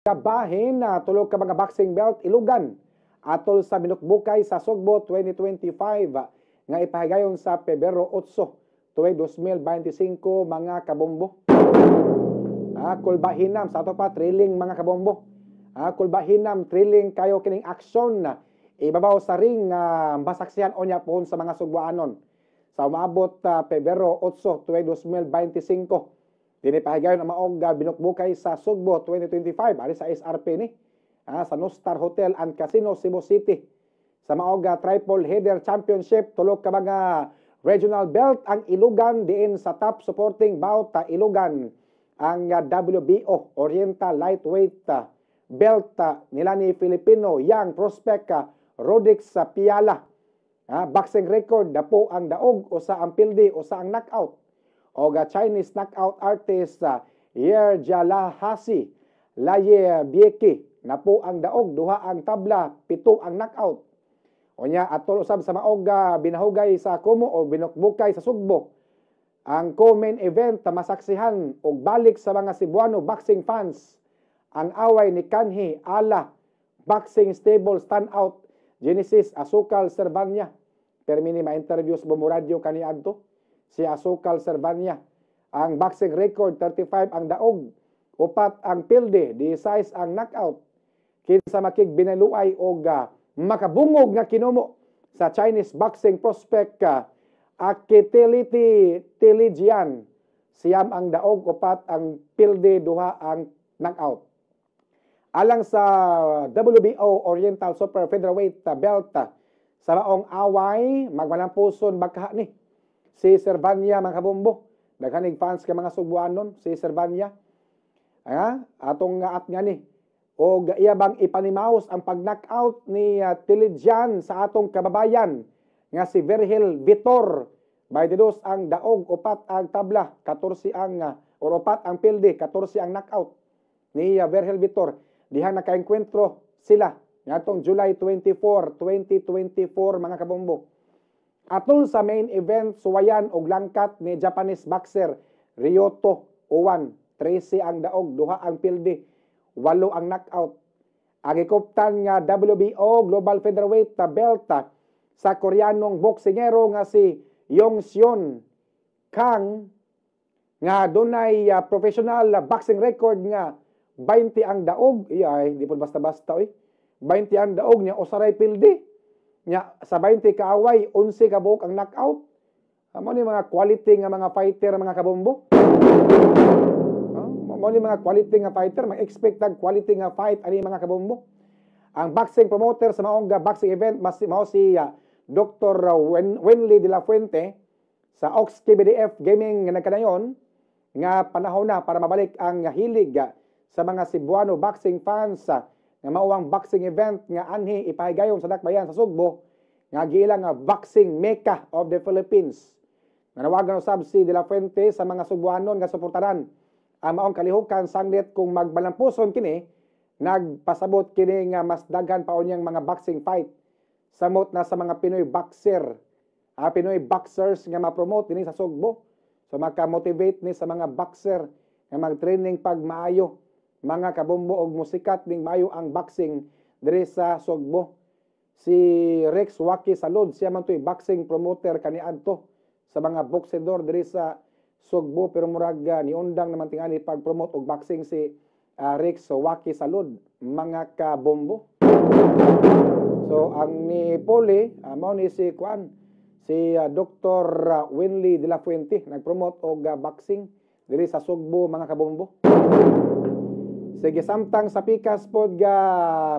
Kabahin na tulo ka mga boxing belt ilugan atol sa Binukbukay sa Sugbo 2025 nga ipahigayon sa Pebrero 8 tuig 2025, mga kabombo. Ah, kulbahinam sa ato pa, thrilling, mga kabombo. Ah, kulbahinam, thrilling kayo kining aksyon na ibabaw sa ring nga masaksihan onya pohon sa mga Sugboanon. Sa umaabot Pebrero 8 tuig 2025 dinhi pahigayon ang maog Binukbukay sa Sugbo 2025 ari sa SRP ni sa Nostar Hotel and Casino, Cebu City. Sa maog Triple Header Championship, tulo ka mga regional belt ang ilugan diin sa top supporting bout, ilugan ang WBO Oriental Lightweight belt nila ni Filipino young prospect Rodix sa Piala. Boxing record, dapo ang daog, usa ang pildi, usa ang knockout. O Chinese knockout artist Yer Jalahasi Laye Bieki, napo ang daog, duha ang tabla, pito ang knockout. Unya atol usab sa maog binahugay sa Kumu o Binukbukay sa Sugbo. Ang co-main event, masaksihan og balik sa mga Cebuano boxing fans ang away ni Kanhi Ala Boxing Stable standout Genesis Asukal Servania. Permini ma-interview sa Bombo Radyo kaniadto si Asukal Servania. Ang boxing record, 35 ang daog, upat ang pilde, 16 ang knockout. Kinsa makig binaluay og makabungog nga kinumo sa Chinese boxing prospect Akitility Tilijian? 9 ang daog, upat ang pilde, duha ang knockout. Alang sa WBO Oriental Super Featherweight belt, sa maong away magmalampuson magkaha ni si Servania, mga kabombo. Daghanig fans ka mga Sugbuanon si Servania. Ah, atong nga at nga ni o iya bang ipanimaos ang pag-knockout ni Tilijian sa atong kababayan nga si Vergil Vitor? 22 ang daog, upat ang tabla, 14 ang or upat ang pilde, 14 ang knockout ni Vergil Vitor. Dihang nakaengkwentro sila ngadtong July 24, 2024, mga kabombo. Atol sa main event, suwayan og langkat ni Japanese boxer Ryoto Owan. 13 ang daog, duha ang pilde, walo ang knockout. Ang gikuptan nga WBO Global Featherweight belt sa Koreanong boksingero nga si Yong Sion Kang nga dunay professional boxing record nga 20 ang daog, iya ay di po basta-basta oy. 20 ang daog niya, usaray pilde. Nya sa 20 kaaway, 11 ka buok ang knockout. Mao ni mga quality nga mga fighter, mga kabombo. Mao ni mga quality nga fighter, mag-expect tag quality nga fight ani, mga kabombo. Ang boxing promoter sa maong boxing event mas mao si Dr. Wenley de la Fuente sa Ox KBDF Gaming nga nagkanayon nga panahon na para mabalik ang hilig sa mga Cebuano boxing fans nga mao ang boxing event nga anhi ipahigayon sa dakbayan sa Sugbo nga giila nga boxing mecca of the Philippines. Nanawagan usab si De La Fuente sa mga Sugbuanon nga suportaran ang maong kalihukan sanglit kung magbalampuson kini, nagpasabot kini nga mas daghan pa unyang mga boxing fight samot na sa mga Pinoy boxer, Pinoy boxers nga ma-promote dinhi sa Sugbo. So maka-motivate ni sa mga boxer nga mag-training pag maayo, mga kabombo, og musikat ning maayo ang boxing diri sa Sugbo. Si Rex Waki Salud, siya man to'y boxing promoter kaniadto sa mga boksedor diri sa Sugbo, pero murag niundang naman tingali pag-promote og boxing si Rex Waki Salud, mga kabombo. So ang ni Poli, mao ni si kuan, si Dr. Winley de la Fuente, nagpromote og boxing diri sa Sugbo, mga kabombo. Sige, samtang sa pikas pod ga